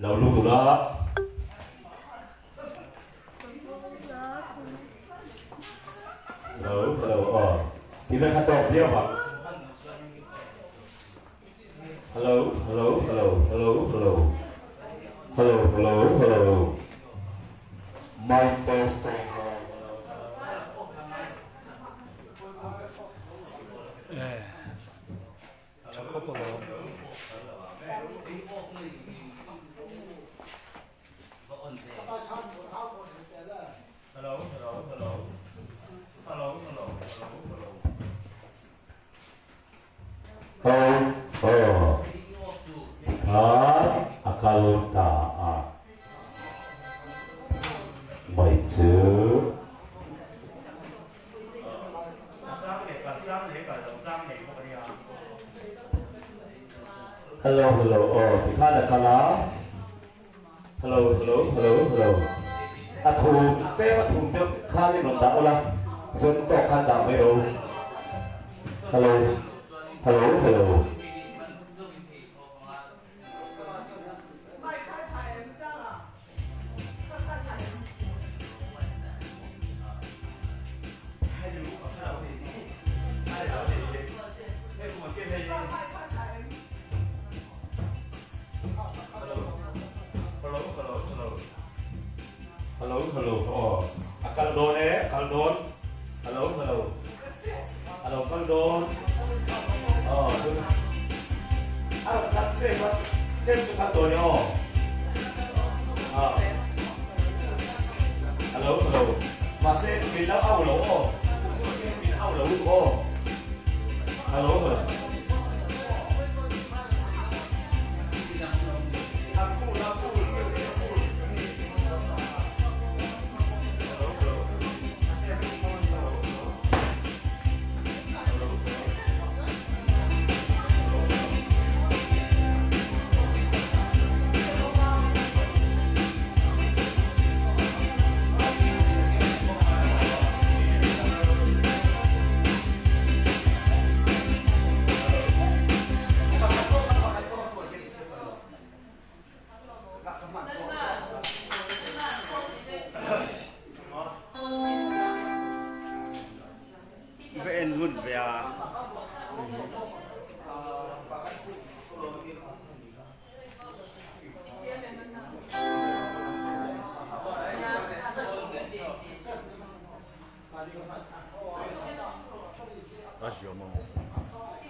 Lo lut ula. Hello, hello, aw. Ti vek a tawk viau ang. Hello, hello, hello, hello, hello. Hello, hello, hello. Mic testing. Eh, tha khawp alawm. Hello, hello, hello. Hello, hello, hello, hello. Hello, aw. Tikhan a kal ta a. Mai chu. Hello, hello, aw. Tikhan a kal a. Hello, hello, hello, hello. A thum tlem a thum deuh khan in rawn dah ula, zawn tawk khan dah mai ro. Hello, hello, hello. Hello hello aw a kal dawn e a kal dawn hello hello a lo kal dawn aw tun a rawn kal tlem a tlem chu kal dawn e aw a hello hello mahse min lo au lo aw min au lo lutuk aw hello hello Va en ngun ve a.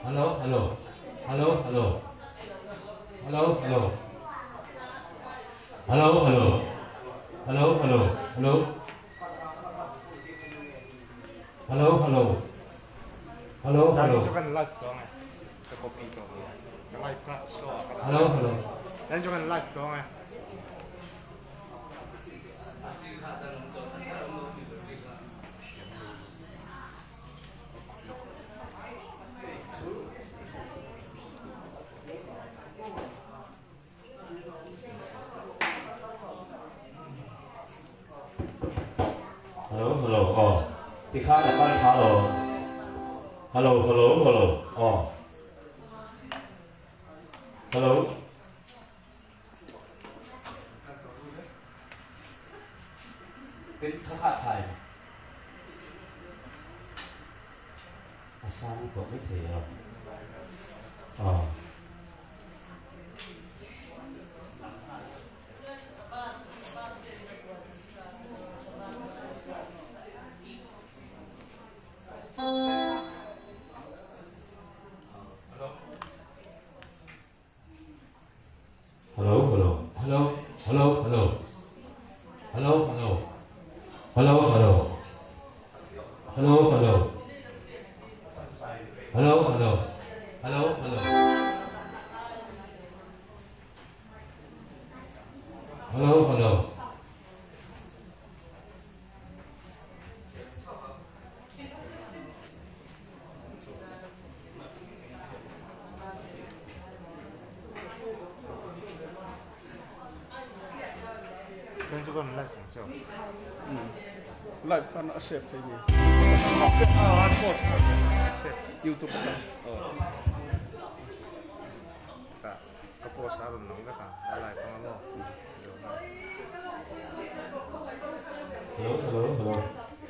Hello, hello, hello, hello, hello, hello, hello, hello, hello, hello, hello, hello, hello, hello, hello. Hello, hello. Hello, hello, aw. Tikhan a kal tha lo. Hello, hello, hello, aw. Hello. Tin kha kha thlai. A sang tawh mai thei a. Aw. Hello, hello, hello, hello, hello, hello, hello, hello, hello, hello, hello, hello, hello, hello, hello, hello, hello. Live khan a save thei ni. YouTube khan. Ka post a rawn lang vek a, a live ang a maw. Hello hello hello.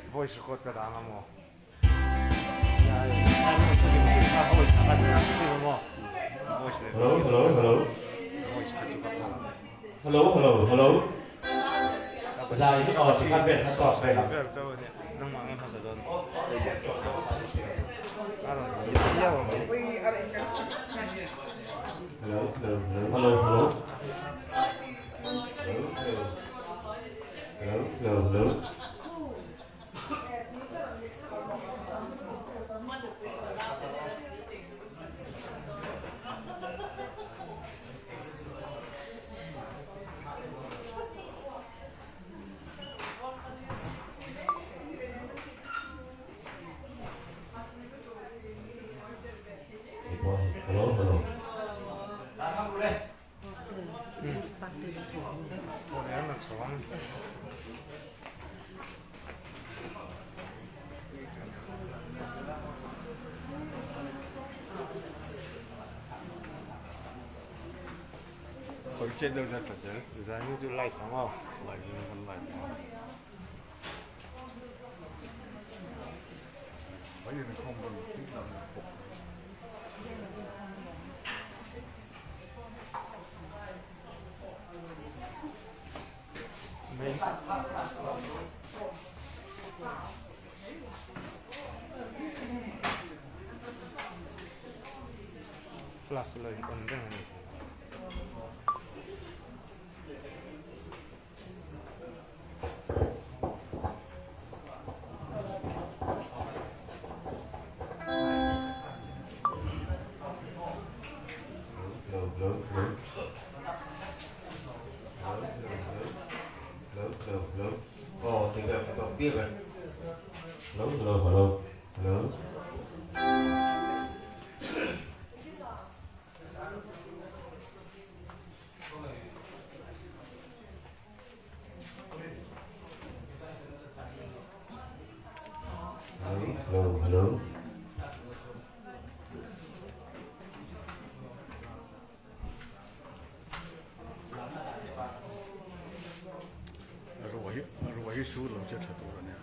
Voice record ka dah ang a maw? Hello hello hello. Hello hello hello. Zai hi aw tikhan vel kha tawk vel ang. Hello hello hello hello. Hello hello. Hello hello hello. Hello hello. Flash lo in on reng a ni. Hello hello hello hello. Hello hello. Ruah hi ruah hi sur lo che tha tur a nia.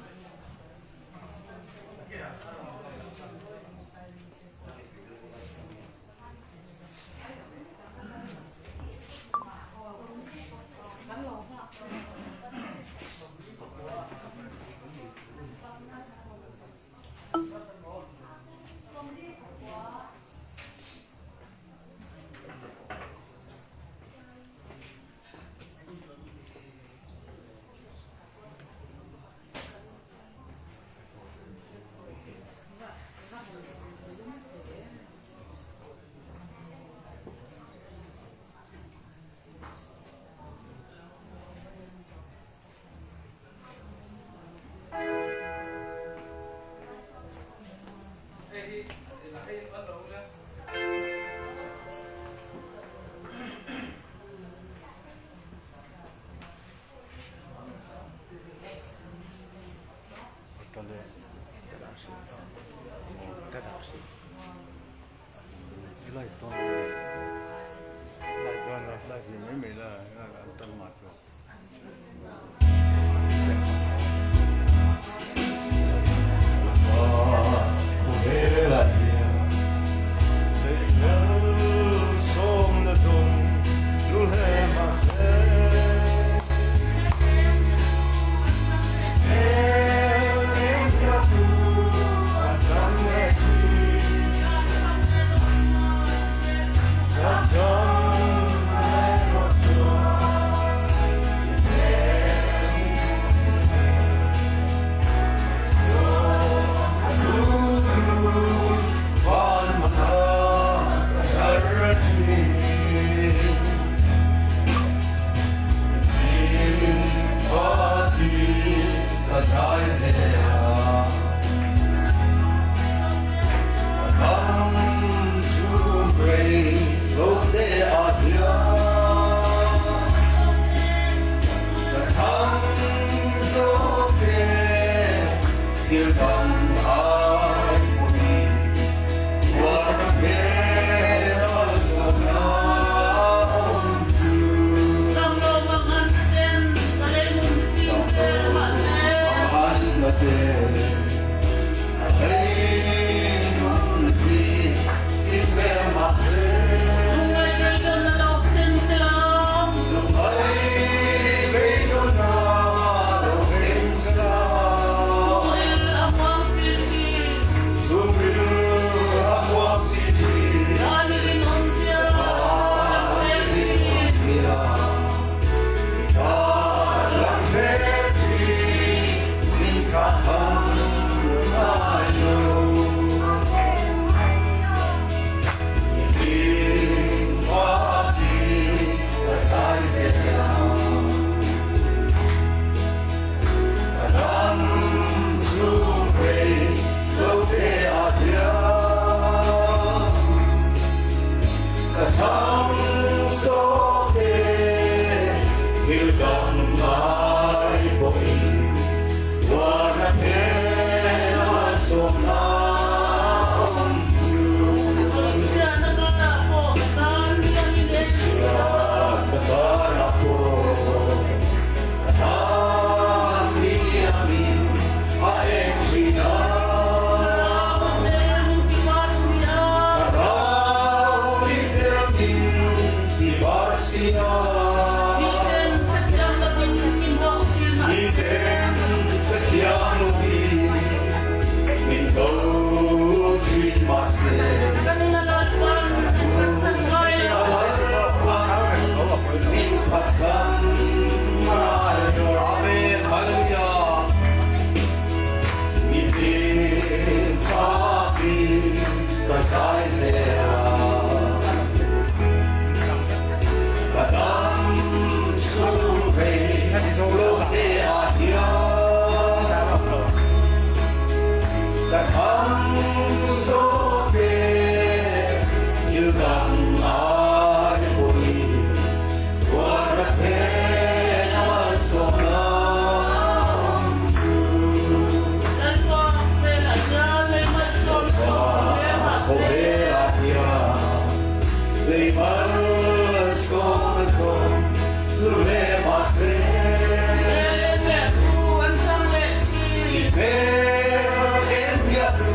Thil dang ngai pawhin tuarna phen a malsawmna awm chu. Sawichhiatna karah pawh ka tan hianin e. Sawichhiatna karah pawh ka tan hianin a eng thin a. Thlarau nen min ti var si a. Thlarau rintel min ti var si a. Miten hrethiam lovin min do thin a. Miten hrethiam lovin min do thin mahse. Kan na Lalpan min phatsan ngai lo. Lalpan min phatsan ngai lo. Amen. Hallelujah. Mitin fakin ka zai zel a. Ka dam chhung rei lo te ah hian ka thang zawk e, thil dang ai pawhin tuarna phen a malsawmna awm chu. Lalpa hmelah hian lei malsawm zawk hle mahse. Khawvelah hian lei malsawmna zawng hlu hle mahse. Hmel leh thu an chang leh thin. I hmel em hiah tu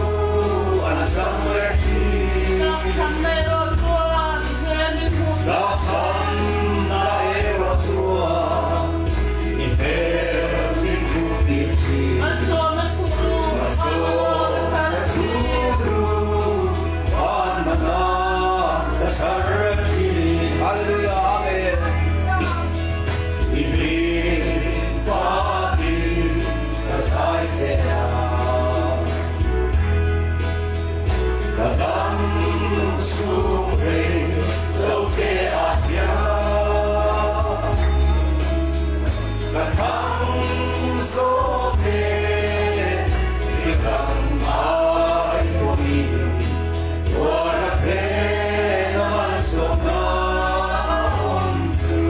an chang leh thin. Tlakchhamna erawh chuan i hmel min hmuh tir. Tlakchhamna erawh chuan i hmel min hmuh tir thin. Malsawmna thu ru van mana ka chhar Malsawmna thin. thu ru van mana ka chhar thin. Hallelujah Amen. I hming fakin ka zai zel a. Ka dam chhung rei lo te ah hian ka thang zawk e, thil dang ai pawhin tuarna phen a malsawmna awm chu.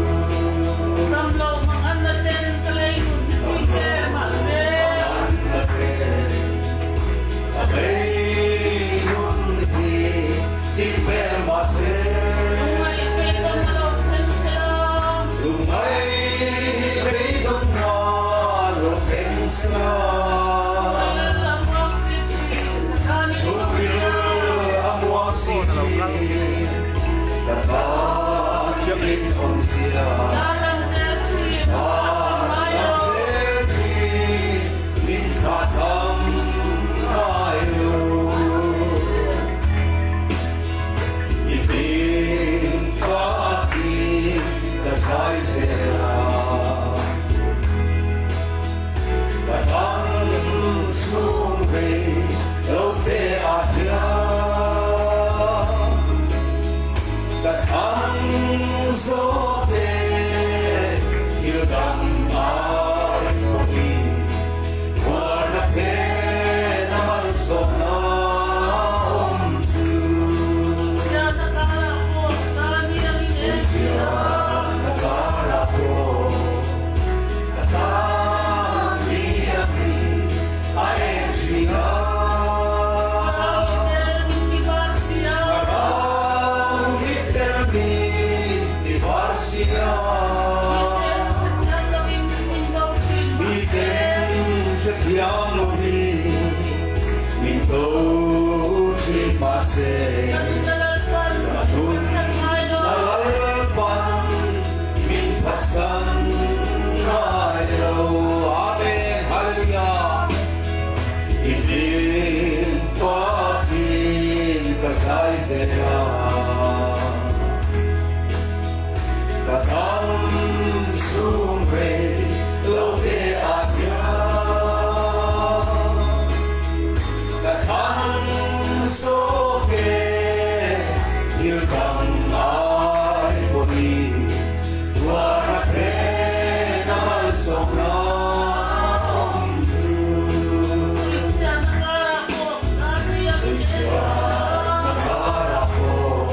Dam lo mang anna ten ka lei nun hi ching che mahse. Anna ten ka lei nun hi ching vel mahse. Lungngaih beidawnna lo thleng se la. Lungngaih beidawnna lo thleng se la. Chhungril a muang si thin, ka tan i awm Chhungril sia. a muang si thin, ka tan i awm sia. Darlang zel thin, ka thlah ngai lo. Darlang zel thin, min thlah tham ngai lo. I hming fakin ka zai zel a. Ka dam chhung rei lo te ah hian ka thang zawk e, thil dang ai pawhin tuarna phen a malsawmna awm chu. Chhiatna karah pawh ka tan hian i en Chhiatna karah pawh ka tan hian a en thin a. Thlarau tel min ti var si a. Thlarau tel min ti var si a. Miten hrethiam lovin min do thin mahse. Miten hrethiam lovin min do thin mahse. Ka nunna Lalpan Ka min phatsan ngai lo. nunna Lalpan min phatsan ngai lo. Amen. Hallelujah. I hming fakin ka zai zel a. Ka dam chhung rei lo te ah hian ka thang zawk e, thil dang ai pawhin tuarna phen a malsawmna awm chu. Chhiatna karah pawh ka tan hian i en Chhiatna karah pawh.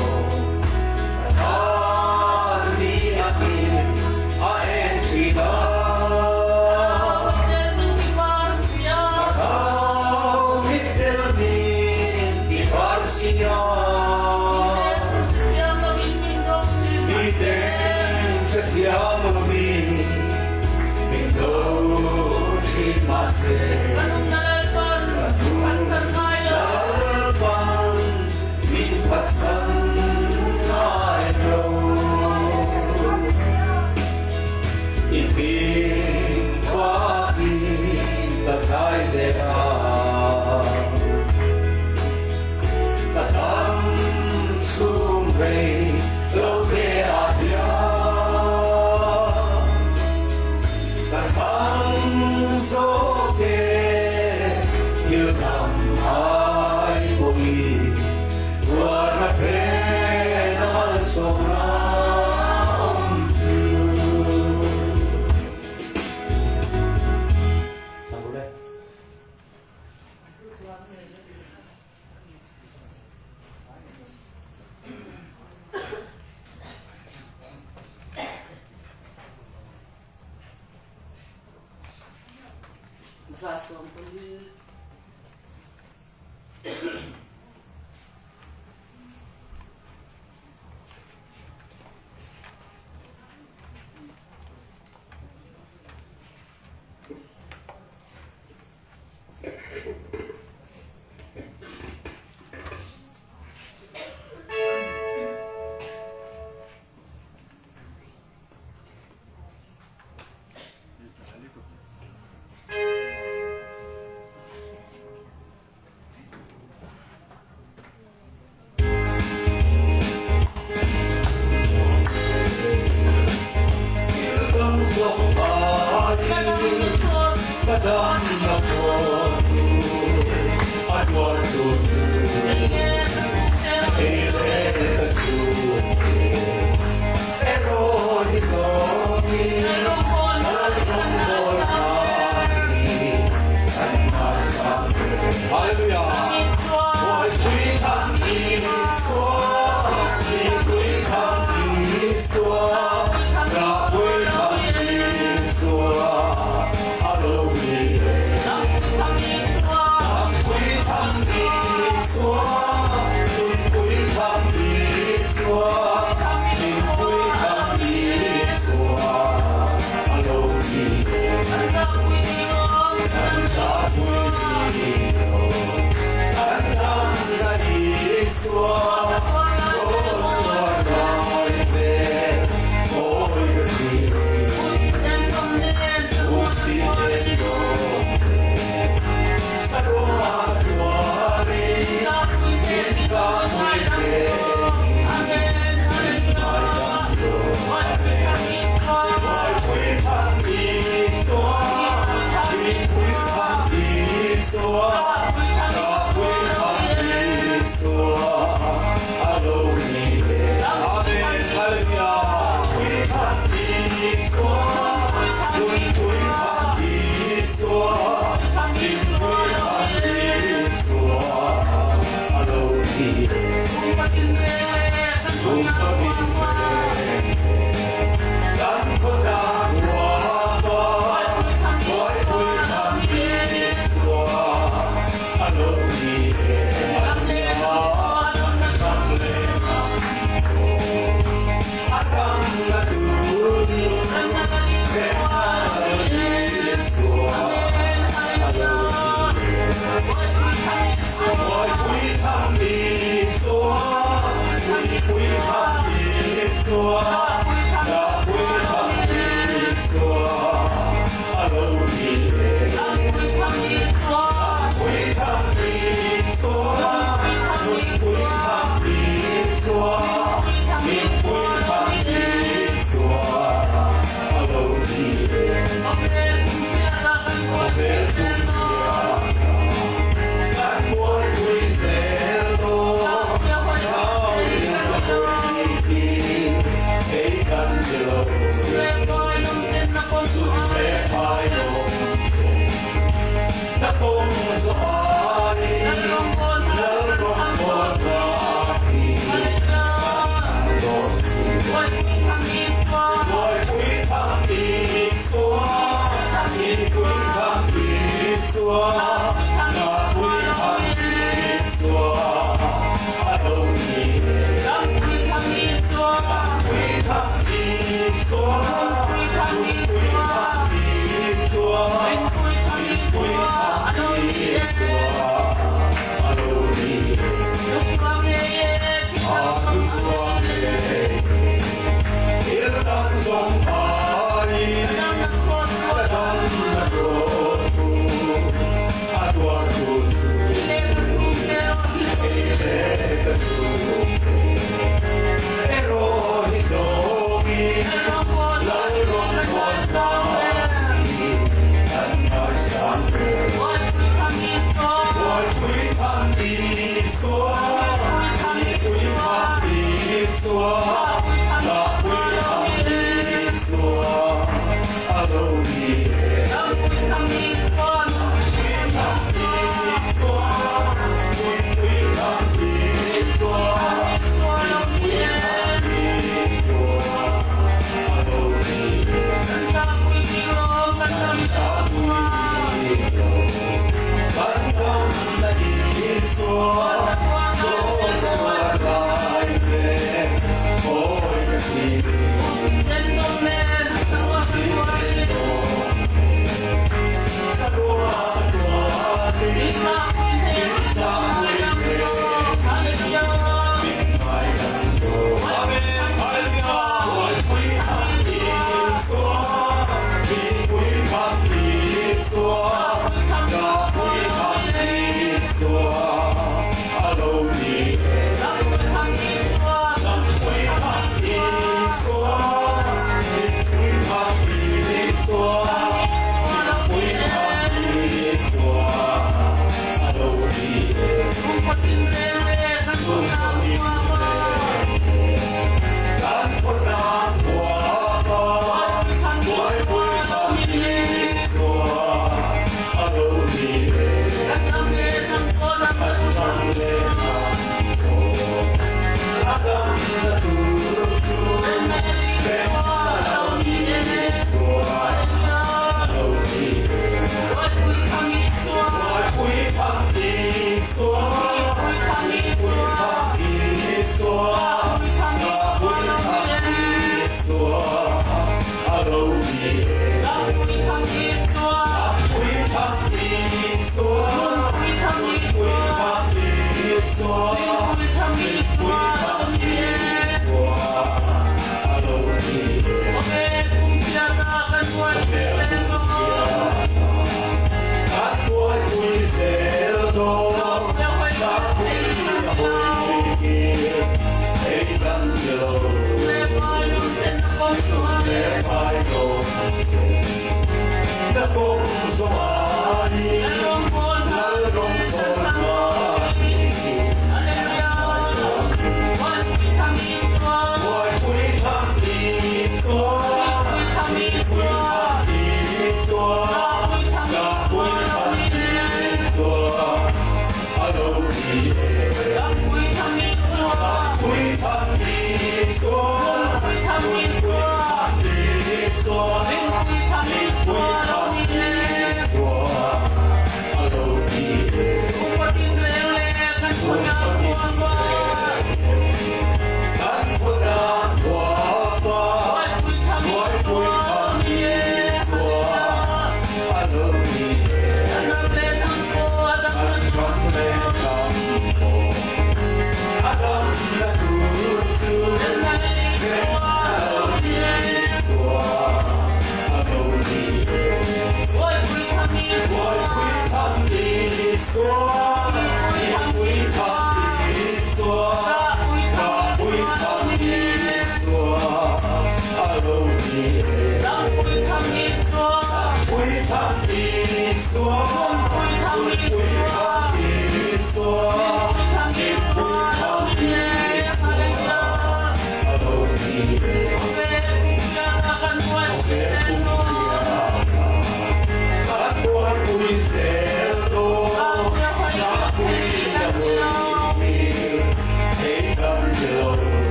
Ka nunna Lalpan min phatsan ngai lo. Lalpan min phatsan ngai lo. I hming fakin ka zai zel a. Ka dam chhung rei lo te ah hian ka thlang zawk e, thil dang ai pawhin tuarna phen a malsawmna awm chu. 140.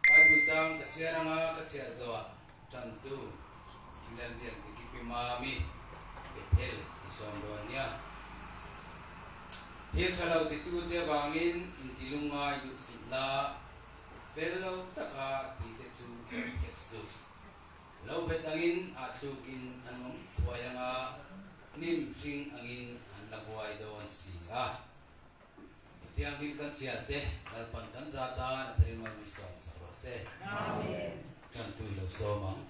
Bible chang ka chhiar anga ka chhiar zawhah tantu Lalbiak Diki Pi Mami Bethel i sawm dawn nia. Thil tha lo titute avangin intilungngai duh suh la, fel lo taka tite chu kan hek suh. Lo bet angin ah tlukin an awm thuai anga hnim hring angin an la buai dawn si a. Thianghlim kan chhiar te Lalpan kan za tan a tharin mal min sawm sak rawh se. Tantu i lo sawm ang.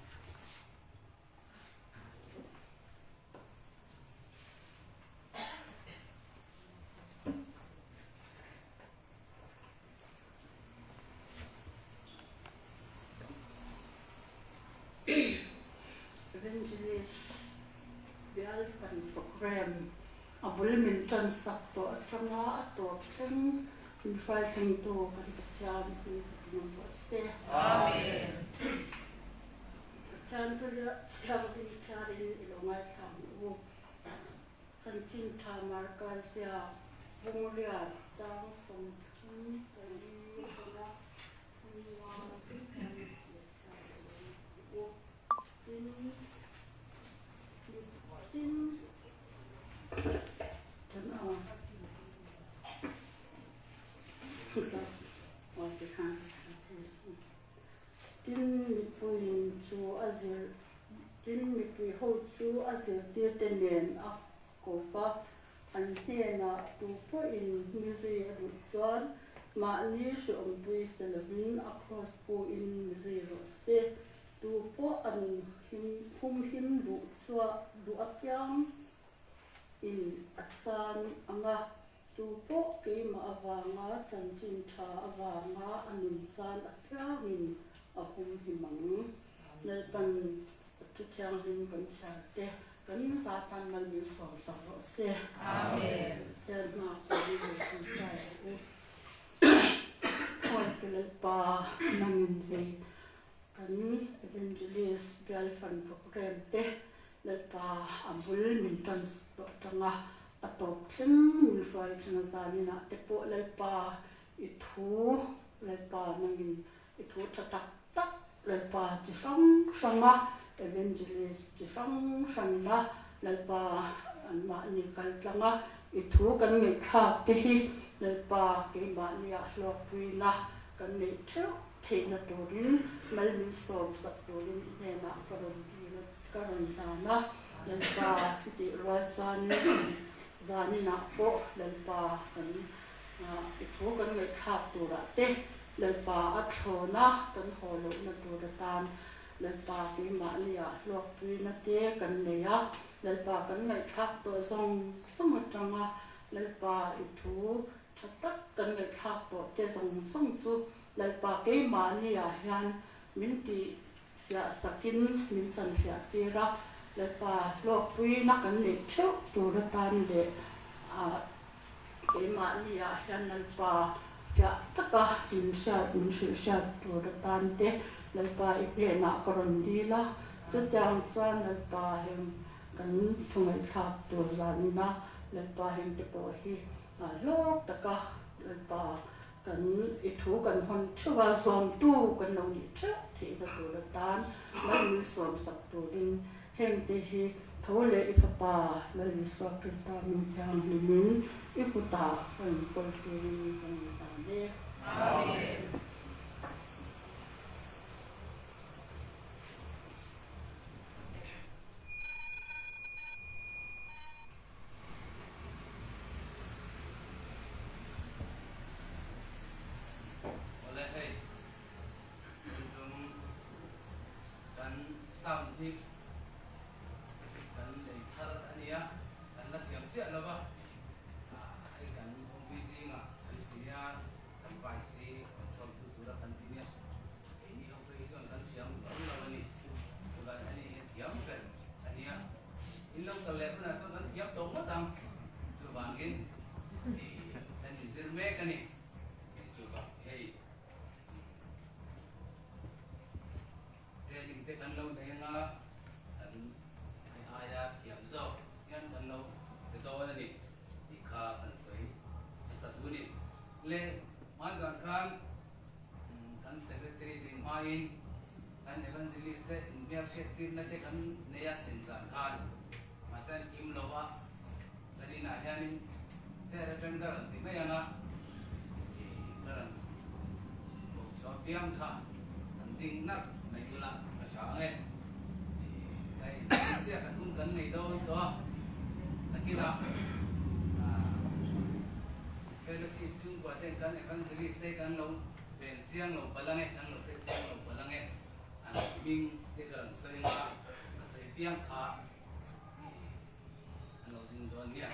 Evangelist bial fan program a bul min tan sak tawh atanga a tawp thleng min hruai thlengtu kan Pathian hming ka ti ngam rawh se. Amen. Pathian chu thianghlim chhiarin i lo ngaithla ang u. Chanchin tha Marka ziak Bungriat chang 34 atanga 35 kan leh chhiar leh dawn ang u. Tin, tin, kan a Tin, mipuiin chu a zir Tin, mipui ho chu a zirtirte nen a kawp a, an hnenah tu pawhin mi zui a duh chuan mahni hreawmpui se lovin a kraws puin mi zui rawh se. Tu pawh an him humhim duh chuah duh apiang in a chan ang a, tu pawh keimah avanga chanchin tha avanga a nun chan apiangin a humhim ang. Lalpan thu thianghlim kan chhiar te kan zatan mal min sawm sak rawh se. Amen. Pathian hma turin lo tawngtai rawh u. Awi Pu Lalpa nangin hei kan Evangelist bial fan program te Lalpa a bul min tan tawh atanga a tawp thleng min hruai thleng a zaninah te pawh Lalpa i thu Lalpa nangin I thu tha tak tak Lalpa chi hrang hranga Evangelist chi hrang hrangina Lalpa anmahni kal tlanga i thu kan ngaihthlak te hi Lalpa keimahnia hlawkpuina kan neih theuh theihna turin mal min sawm sak turin i hnenah ka rawn dil a, ka rawn hlan a. Lalpa chutih rual chuanin zaninah pawh Lalpa kan I thu kan ngaihthlak turah te Lalpa a thlawn a, kan haw lohna tur atan Lalpa keimahnia hlawkpuina te kan nei a, Lalpa kan ngaihthlak tawh zawng zawng atanga Lalpa i thu tha tak kan ngaihthlak tawh te zawng zawng chu Lalpa keimahnia hian min tih fiah sakin min chan fiah tir a, Lalpa hlawkpuina kan neih theuh tur atan leh Keimahni-ah hian Lalpa fiah taka min hriat, min hrilh hriat tur atan te Lalpa i hnenah ka rawn dil a, chutiang chuan Lalpa heng kan thu ngaihthlak tur zanina Lalpa heng te pawh hi hlawk taka Lalpa kan i thu kan hawn theuh a, zawmtu kan lo nih theuh theihna tur atan Lal min sawmsak turin Heng te hi tho leh i Fapa Lal Isua Krista hming thianghlimin i kutah ka inkawl turin ka rawn hlan e. Amen. Awle hei Tuntum kan sound hi kan lei thar a nia, kan la thiam chiah lo va, hei kan awmpui zingah kan senior kan vai si control tu tura kan ti nia, keini ho phei hi chuan kan thiam hlawl lo a ni, chuan ani hi a thiam ber a nia, in lo kal leh hunah chuan kan thiam tawh ngawt ang, chuvangin kan inzir mek a ni, chuvang hei. Training te kan lo nei anga kan hei aia thiam zawk hian kan lo pe dawn a ni tih kha kan sawi hmasa duh a ni. Le hmanzan khan kan secretary din. hmain kan Evangelist te inhmelhriat tirna te kan nei a thlen zan khan mahse an kim lo a, zaninah hianin chair atang ka rawn ti mai ang a, ih ka rawn koh chhuah piang kha an ding nalh mai ula ka tha ang e. Ih hei chiah kan hun kan nei dawn tawh a, nakinah ah Fellowship chhungkua ten kan Evangelist te kan lo bel chiang lo palh ang e, kan lo hre chiang lo palh ang e, an hming te ka rawn sawi ang a, ka sawi piang kha ih an lo ding dawn nia.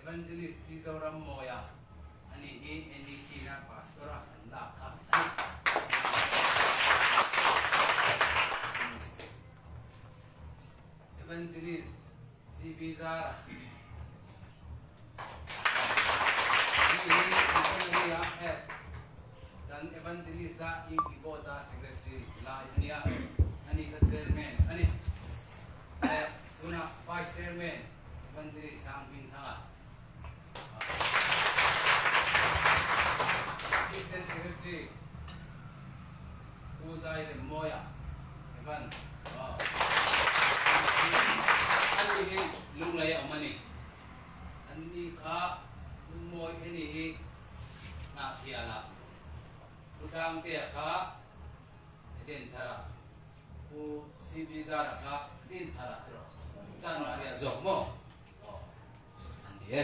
Evangelist Thi Zoram Mawia a nih hi NEC na Pastor a kan lak kha a ni. Evangelist CB Zara Ani hi Missionary a Head kan Evangelist a UP Board a Secretary lai a nia, ani kha Chairman a ni. Leh tunah Vice Chairman Evangelist Sang Hmingthanga, Assistant Secretary Pu Zai Remmawia Evan Ani hi lunglei a awm a ni. Anni kha lungmawi heni hi Hnahthialah Pu Tlangtea kha Edenthara Pu CB Zara kha Dinthara tiraw Chanmaria zawk maw? Aw an ni e.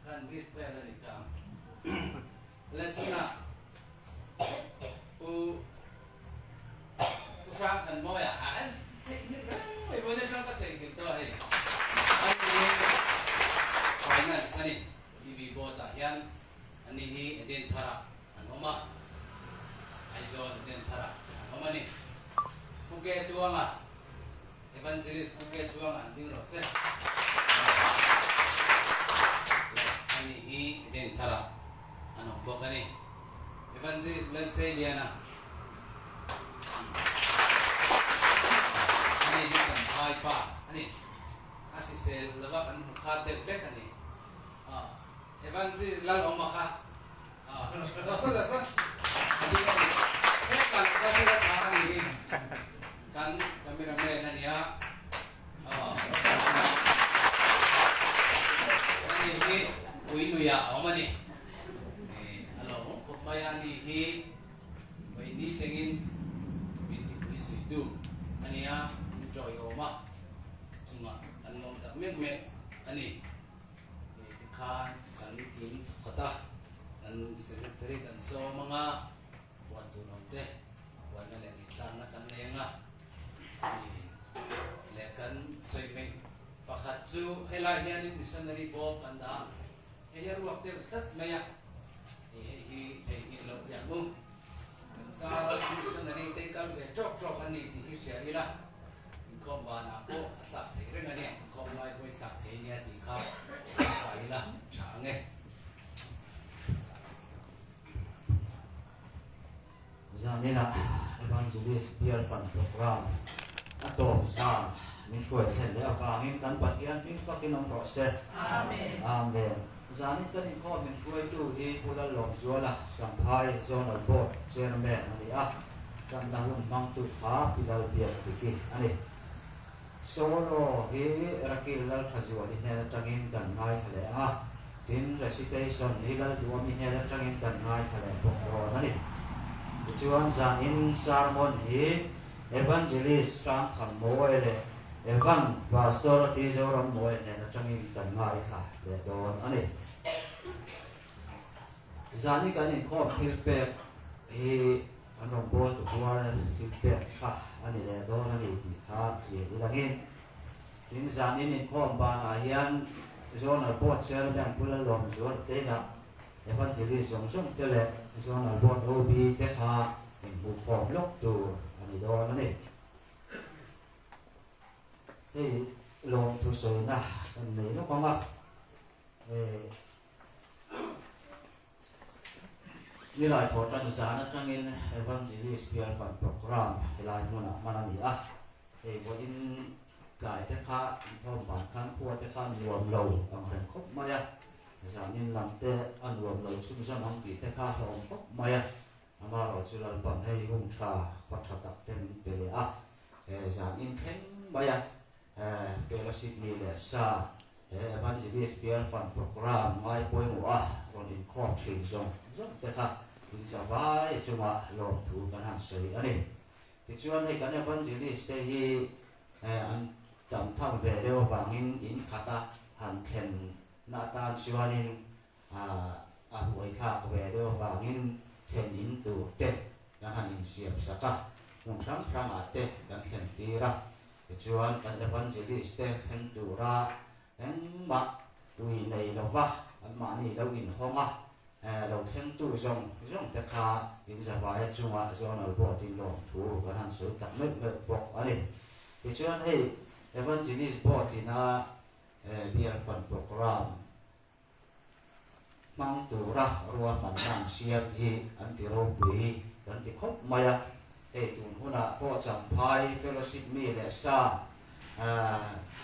Kan list vel a ni ta ang. Le tunah Pu Pu Hrang Thanmawia a an theihnghilh reng mai vawiin atang ka theihnghilh tawh hei. Ani hi Finance a ni. EV Board ah hian ani hi Eden Tharah an awm a. Aizawl Eden Tharah an awm a ni. Pu Ke Tluanga Evangelist Pu Ke Tluanga an ding rawh se. Le ani hi Eden Tharah an awm bawk a ni. Evangelist Lalseiliana ani hi Champhai pa a ni. A hrisel lova kan hmu kha deuh vek a ni. Evangelist Lalawma kha Zawh zawh zawh a ding a ni. Hetah ka sir a tha a ni hi kan camera man a nia. Ani hi ui luiah a awm a ni. A lo awm khawp mai a, ani hi vawi ni thlengin min tipui suitu a nia, min ṭawiawm a chungah kan lawm tak mek mek a ni. Tikhan kan kim thawkhat a, kan secretary kan sawm ang a, puan tur awm te puanna leh ngaihthlakna kan nei ang a, leh kan sawi hmeih pakhat chu helai hianin missionary bawm kan dah a, hei hi a ruak deuh tlat mai a, hei hi theihnghilh loh teh ang u, kan zara missionary te kal ve tawk tawk an ni tih hi hria ila. Inkhawm banah pawh a tlak theih reng a nia, inkhawm lai pawhin tlak thei nia tih kha kan hrai ila tha ang e. Zaninah Evangelist Bial Fund Programme a tawp zan min hruai thlen leh avangin kan Pathian hming fakin awm rawh se. Amen. Amen. Zanin kan inkhawm min hruaitu hi Pu Lallawmzuala Champhai Zonal Board Chairman a ni a. Tanna hun hmangtu kha Pi Lalbiak Diki a ni. Solo hi Rakil Lalthazuali hnen atangin kan ngaithla leh a, tin recitation hi Lalduami hnen atangin kan ngaithla leh bawk dawn a ni. Tichuan zanin sermon hi Evangelist Hrangthanmawia leh Evan Pastor T Zorammawia hnen atangin kan ngaithla leh dawn a ni. Zani kan inkhawm thil pek hi kan rawn bawl tu hual thil pek kha a ni leh dawn a ni tih kha hria ilangin tin zanin inkhawm banah hian Zonal Board Chairman Pu Lalawmzuala Teinah Evangelist zawng zawng te leh Zonal Board OB te kha inhmuhkhawm lawk tur a ni dawn a ni. Hei lawmthu sawina kan nei lawk ang a. Nilai thawh tan zan atangin Evangelist Bial Fund Programme helai hmunah hman a ni a, hei vawiin tlai te kha inkhawm ban khan khua te kha nuam lo ang reng khawp mai a, zanin lam te a nuam lo chhunzawm ang tih te kha hlawm khawp mai a. Amaherawhchu Lalpan hei hun tha khaw tha tak te min pe leh a, he zan in thleng mai a, Fellowship mi leh sa he Evangelist Bial Fund Programme ngai pawimawh a rawn inkhawm thin zawng zawng te kha in zavai chunga lawmthu kan han sawi a ni. Tichuan hei kan Evangelist te hi an tam tham ve deuh avangin in khata han thlen na atan chuanin a buaithlak ve deuh avangin thlen in tur te kan han insiam sak a, hmun hrang hrangah te kan thlen tir a, tichuan kan evangelist te thleng tura engmah ui nei lova anmahni lo inhawng a, lo thlengtu zawng zawng te kha in zavaia chunga Zonal Board in lawmthu kan han sawi tak meuh meuh bawk a ni. Tichuan hei Evangelist Board ina Bial Fund Programme hmang tura ruahmanna an siam hi an ti ropui kan ti khawp mai a. Hei tun hunah pawh Champhai Fellowship mi leh sa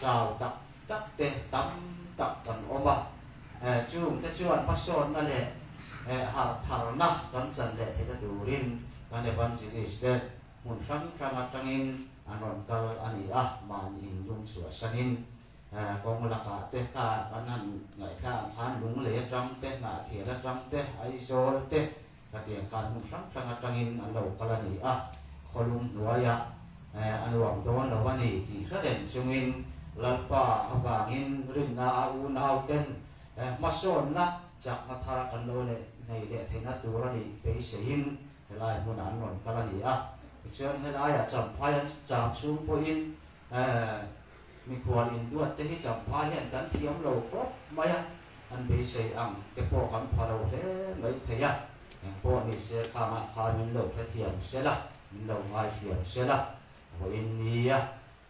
chau tak tak te tam tak kan awm a, chung te chuan hmasawnna leh harh tharna kan chan leh theihna turin kan Evangelist te hmun hrang hrang atangin an rawn kal a ni a, mahni in lung chhuahsanin Kawng lakah te kha kan han ngaihthlak ang khan Lunglei atang te, Hnahthial atang te, Aizawl te khatiang khan hmun hrang hrang atangin an lo kal a ni a, khawlum hnuaiah a nuam dawn lo a ni tih hre reng chungin Lalpa avangin rinna a unauten hmasawnna chakna thar kan lo leh nei leh theihna tur a nih beiseiin helai hmunah an rawn kal a ni a. Tichuan helaiah Champhai an cham chhung pawhin Mikhual induat te hi Champhai hian kan thiam lo khawp mai a, an beisei ang te pawh kan pha lo hle mai thei a, engpawh ni se khangah khan min lo hrethiam sel a, min lo ngaithiam sel a, vawiin nia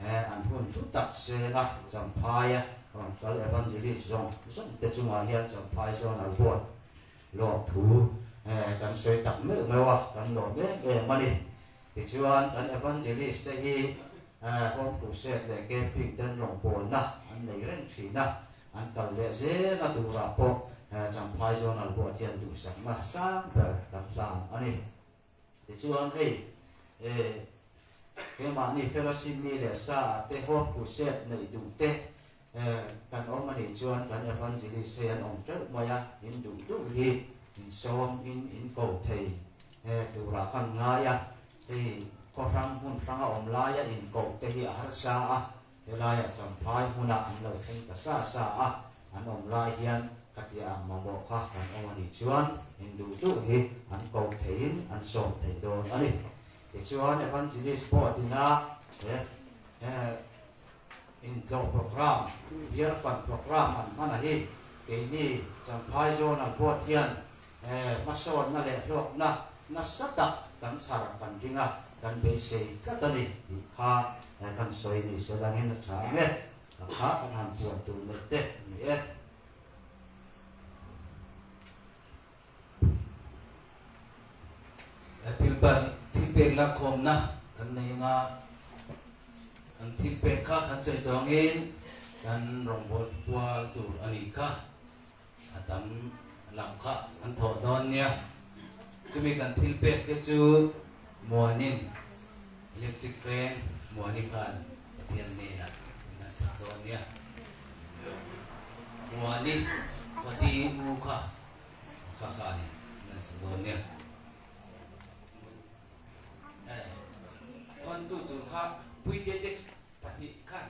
an hun thu tak seng a, Champhaia rawn kal Evangelist zawng zawng te chungah hian Champhai Zonal Board lawmthu kan sawi tak meuh meuh a, kan lawm em em a ni. Tichuan, kan Evangelist te hi Home Crusade leh Camping ten rawngbawlna an nei reng thin a, an kal leh zelna turah pawh Champhai Zonal Board hian duhsakna sang ber kan hlan a ni. Tichuan, hei keimahni Fellowship mi leh sa ah te Home Crusade neih duh te kan awm a nih chuan kan Evangelist hei an awm teuh mai a, in duh duh hi in sawm in in ko thei turah kan ngai a, hei khaw hrang hmun hranga awm laia in koh te hi a harsa a, helaiah Champhai hmunah an lo thleng ta sa sa a, an awm lai hian khatia ang mamawh kha kan awm a nih chuan in duh duh hi an koh theiin an sawm thei dawn a ni. Tichuan Evangelist Board ina he Intlawh programme, Beer Fund programme an hman a hi keini Champhai Zonal Board hian hmasawnna leh hlawkna nasa tak kan chhar kan ring a, kan beisei tlat a ni tih kha kan sawi ni se langin a tha ang e. A kha kan han puan tur neih te a ni e. Thil ban thil pek lakkhawmna kan nei anga kan thil pek kha kan sawi tawh angin kan rawngbâwl kual tur a nih kha a tam lam kha an thawh dawn nia. Chumi kan thil pek te chu muanin electric veng muani khan Pathian hnenah min han sak dawn nia. Muani Khawti u kha Kha kha a ni, an sa dawn nia. Eh, khawntu tur kha Puite te pahnih khan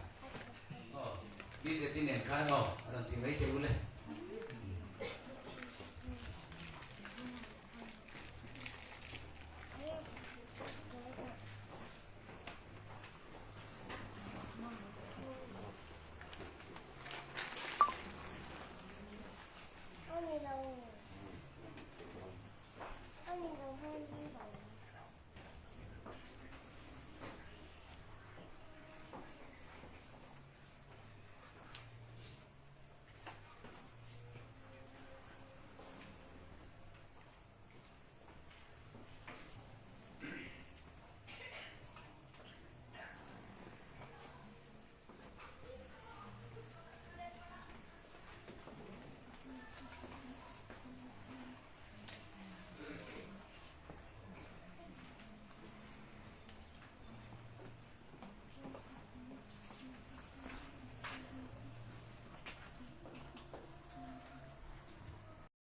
aw, BZT nen khan aw, a rawn ti mai teh u le.